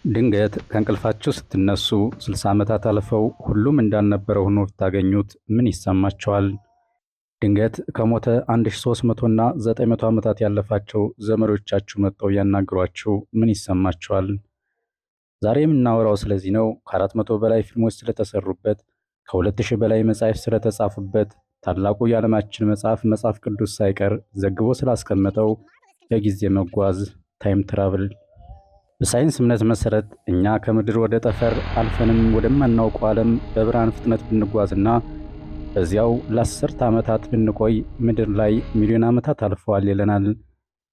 ድንገት ከእንቅልፋችሁ ስትነሱ 60 ዓመታት አልፈው ሁሉም እንዳልነበረ ሆኖ ብታገኙት ምን ይሰማችኋል? ድንገት ከሞተ 1300 እና 900 ዓመታት ያለፋቸው ዘመዶቻችሁ መጥተው ያናግሯችሁ ምን ይሰማችኋል? ዛሬ የምናወራው ስለዚህ ነው። ከ400 በላይ ፊልሞች ስለተሰሩበት፣ ከ2000 በላይ መጻሕፍት ስለተጻፉበት፣ ታላቁ የዓለማችን መጽሐፍ መጽሐፍ ቅዱስ ሳይቀር ዘግቦ ስላስቀመጠው በጊዜ መጓዝ time travel። በሳይንስ እምነት መሰረት እኛ ከምድር ወደ ጠፈር አልፈንም ወደማናውቀው ዓለም በብርሃን ፍጥነት ብንጓዝና በዚያው ለ10 ዓመታት ብንቆይ ምድር ላይ ሚሊዮን ዓመታት አልፈዋል ይለናል።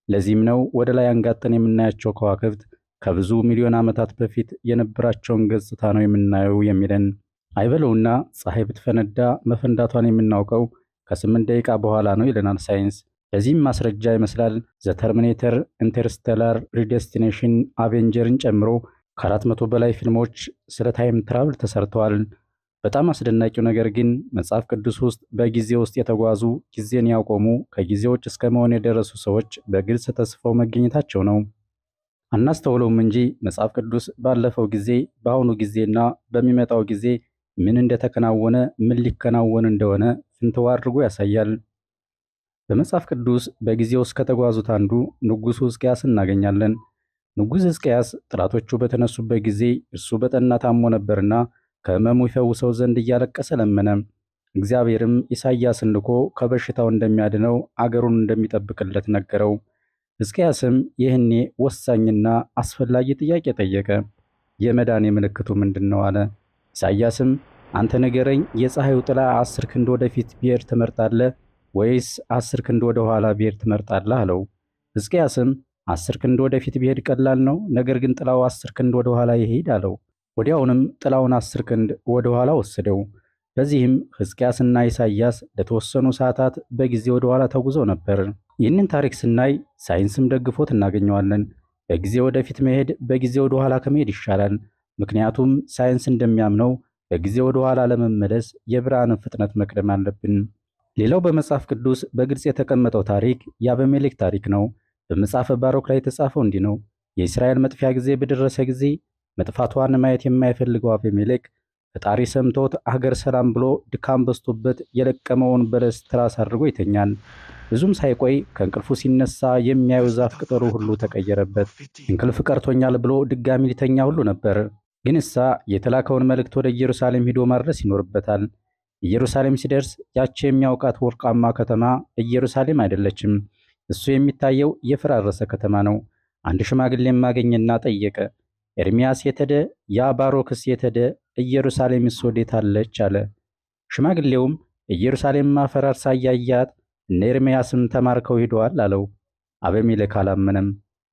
ለዚህም ነው ወደ ላይ አንጋጠን የምናያቸው ከዋክብት ከብዙ ሚሊዮን ዓመታት በፊት የነበራቸውን ገጽታ ነው የምናየው የሚለን። አይበለውና ፀሐይ ብትፈነዳ መፈንዳቷን የምናውቀው ከ8 ደቂቃ በኋላ ነው ይለናል ሳይንስ። ለዚህም ማስረጃ ይመስላል The Terminator፣ Interstellar፣ Predestination፣ Avenger ን ጨምሮ ከ400 በላይ ፊልሞች ስለ time travel ተሰርተዋል። በጣም አስደናቂው ነገር ግን መጽሐፍ ቅዱስ ውስጥ በጊዜ ውስጥ የተጓዙ፣ ጊዜን ያቆሙ፣ ከጊዜ ውጭ እስከ መሆን የደረሱ ሰዎች በግልጽ ተጽፈው መገኘታቸው ነው። አናስተውለውም እንጂ መጽሐፍ ቅዱስ ባለፈው ጊዜ፣ በአሁኑ ጊዜና በሚመጣው ጊዜ ምን እንደተከናወነ፣ ምን ሊከናወን እንደሆነ ፍንትው አድርጎ ያሳያል። በመጽሐፍ ቅዱስ በጊዜ ውስጥ ከተጓዙት አንዱ ንጉሡ ሕዝቅያስ እናገኛለን። ንጉሥ ሕዝቅያስ ጠላቶቹ በተነሱበት ጊዜ እርሱ በጠና ታሞ ነበርና ከሕመሙ ይፈውሰው ዘንድ እያለቀሰ ለመነ። እግዚአብሔርም ኢሳይያስን ልኮ ከበሽታው እንደሚያድነው፣ አገሩን እንደሚጠብቅለት ነገረው። ሕዝቅያስም ይህኔ ወሳኝና አስፈላጊ ጥያቄ ጠየቀ። የመዳኔ ምልክቱ ምንድን ነው አለ። ኢሳይያስም አንተ ንገረኝ፣ የፀሐዩ ጥላ 10 ክንድ ወደፊት ቢሄድ ትመርጣለህ ወይስ 10 ክንድ ወደ ኋላ ቢሄድ ትመርጣለህ አለው። ሕዝቅያስም 10 ክንድ ወደፊት ቢሄድ ቀላል ነው፣ ነገር ግን ጥላው 10 ክንድ ወደ ኋላ ይሄድ አለው። ወዲያውንም ጥላውን 10 ክንድ ወደ ኋላ ወሰደው። በዚህም ሕዝቅያስና ኢሳይያስ ለተወሰኑ ሰዓታት በጊዜ ወደ ኋላ ተጉዘው ነበር። ይህንን ታሪክ ስናይ ሳይንስም ደግፎት እናገኘዋለን። በጊዜ ወደፊት መሄድ በጊዜ ወደ ኋላ ከመሄድ ይሻላል። ምክንያቱም ሳይንስ እንደሚያምነው በጊዜ ወደ ኋላ ለመመለስ የብርሃንን ፍጥነት መቅደም አለብን። ሌላው በመጽሐፍ ቅዱስ በግልጽ የተቀመጠው ታሪክ የአቤሜሌክ ታሪክ ነው። በመጽሐፈ ባሮክ ላይ የተጻፈው እንዲህ ነው። የእስራኤል መጥፊያ ጊዜ በደረሰ ጊዜ መጥፋቷን ማየት የማይፈልገው አቤሜሌክ ፈጣሪ ሰምቶት አገር ሰላም ብሎ ድካም በዝቶበት የለቀመውን በለስ ትራስ አድርጎ ይተኛል። ብዙም ሳይቆይ ከእንቅልፉ ሲነሳ የሚያየው ዛፍ ቅጠሉ ሁሉ ተቀየረበት። እንቅልፍ ቀርቶኛል ብሎ ድጋሚ ሊተኛ ሁሉ ነበር። ግን እሳ የተላከውን መልእክት ወደ ኢየሩሳሌም ሂዶ ማድረስ ይኖርበታል። ኢየሩሳሌም ሲደርስ ያቺ የሚያውቃት ወርቃማ ከተማ ኢየሩሳሌም አይደለችም። እሱ የሚታየው የፈራረሰ ከተማ ነው። አንድ ሽማግሌም አገኘና ጠየቀ። ኤርሚያስ የት ሄደ? ያ ባሮክስ የት ሄደ? ኢየሩሳሌምስ ወዴት አለች? አለ። ሽማግሌውም ኢየሩሳሌምማ ፈራርሳ እያያት እነ ኤርሚያስም ተማርከው ሄደዋል አለው። አቤሜሌክ አላመነም።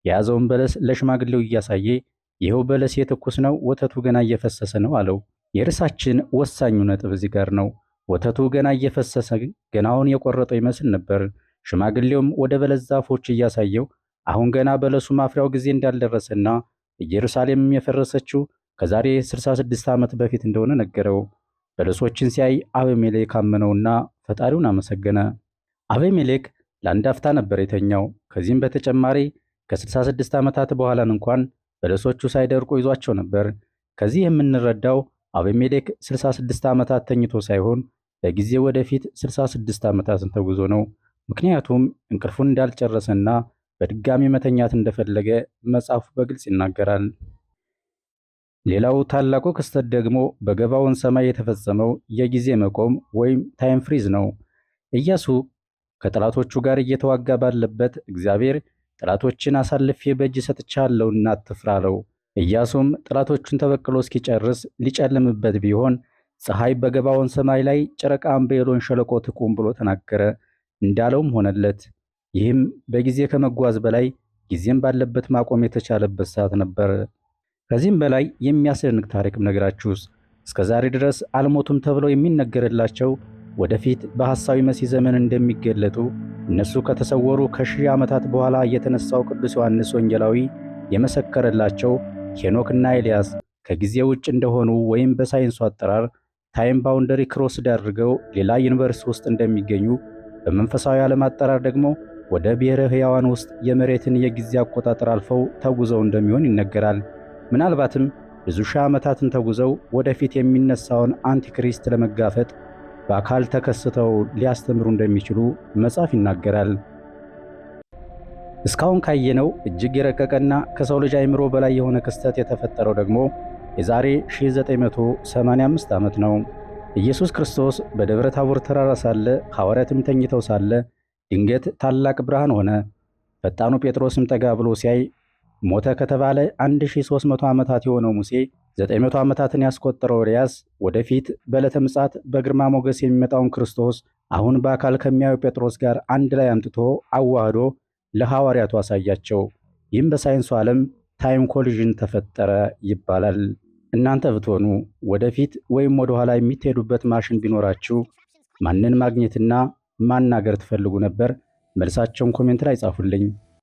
የያዘውን በለስ ለሽማግሌው እያሳየ ይኸው በለስ የትኩስ ነው፣ ወተቱ ገና እየፈሰሰ ነው አለው። የርዕሳችን ወሳኙ ነጥብ እዚህ ጋር ነው። ወተቱ ገና እየፈሰሰ ገናውን የቆረጠው ይመስል ነበር። ሽማግሌውም ወደ በለስ ዛፎች እያሳየው አሁን ገና በለሱ ማፍሪያው ጊዜ እንዳልደረሰና ኢየሩሳሌምም የፈረሰችው ከዛሬ 66 ዓመት በፊት እንደሆነ ነገረው። በለሶችን ሲያይ አቤሜሌክ አመነውና ፈጣሪውን አመሰገነ። አቤሜሌክ ለአንድ አፍታ ነበር የተኛው። ከዚህም በተጨማሪ ከ66 ዓመታት በኋላን እንኳን በለሶቹ ሳይደርቁ ይዟቸው ነበር። ከዚህ የምንረዳው አቤሜሌክ 66 ዓመታት ተኝቶ ሳይሆን በጊዜ ወደፊት 66 ዓመታትን ተጉዞ ነው። ምክንያቱም እንቅልፉን እንዳልጨረሰና በድጋሚ መተኛት እንደፈለገ መጽሐፉ በግልጽ ይናገራል። ሌላው ታላቁ ክስተት ደግሞ በገባዖን ሰማይ የተፈጸመው የጊዜ መቆም ወይም time freeze ነው። ኢያሱ ከጠላቶቹ ጋር እየተዋጋ ባለበት እግዚአብሔር ጠላቶችን አሳልፌ በእጅ ሰጥቻለሁና አትፍራ አለው። ኢያሱም ጠላቶቹን ተበቅሎ እስኪጨርስ ሊጨልምበት ቢሆን ፀሐይ በገባዖን ሰማይ ላይ ጨረቃም በኤሎን ሸለቆ ትቁም ብሎ ተናገረ። እንዳለውም ሆነለት። ይህም በጊዜ ከመጓዝ በላይ ጊዜም ባለበት ማቆም የተቻለበት ሰዓት ነበር። ከዚህም በላይ የሚያስደንቅ ታሪክም ነገራችሁስ እስከ ዛሬ ድረስ አልሞቱም ተብለው የሚነገርላቸው ወደፊት በሐሳዊ መሲህ ዘመን እንደሚገለጡ እነሱ ከተሰወሩ ከሺህ ዓመታት በኋላ የተነሳው ቅዱስ ዮሐንስ ወንጌላዊ የመሰከረላቸው ሄኖክና ኤልያስ ከጊዜ ውጭ እንደሆኑ ወይም በሳይንሱ አጠራር time boundary cross አድርገው ሌላ universe ውስጥ እንደሚገኙ፣ በመንፈሳዊ ዓለም አጠራር ደግሞ ወደ ብሔረ ሕያዋን ውስጥ የመሬትን የጊዜ አቆጣጠር አልፈው ተጉዘው እንደሚሆን ይነገራል። ምናልባትም ብዙ ሺህ ዓመታትን ተጉዘው ወደፊት የሚነሳውን Antichrist ለመጋፈጥ በአካል ተከስተው ሊያስተምሩ እንደሚችሉ መጽሐፍ ይናገራል። እስካሁን ካየነው እጅግ የረቀቀና ከሰው ልጅ አእምሮ በላይ የሆነ ክስተት የተፈጠረው ደግሞ የዛሬ 1985 ዓመት ነው። ኢየሱስ ክርስቶስ በደብረ ታቦር ተራራ ሳለ፣ ሐዋርያትም ተኝተው ሳለ ድንገት ታላቅ ብርሃን ሆነ። ፈጣኑ ጴጥሮስም ጠጋ ብሎ ሲያይ ሞተ ከተባለ 1300 ዓመታት የሆነው ሙሴ፣ 900 ዓመታትን ያስቆጠረው ኤልያስ፣ ወደፊት በዕለተ ምጽአት በግርማ ሞገስ የሚመጣውን ክርስቶስ አሁን በአካል ከሚያዩ ጴጥሮስ ጋር አንድ ላይ አምጥቶ አዋህዶ ለሐዋርያቱ አሳያቸው። ይህም በሳይንሱ ዓለም time collision ተፈጠረ ይባላል። እናንተ ብትሆኑ ወደፊት ወይም ወደኋላ የምትሄዱበት ማሽን ቢኖራችሁ ማንን ማግኘትና ማናገር ትፈልጉ ነበር? መልሳቸውን comment ላይ ጻፉልኝ።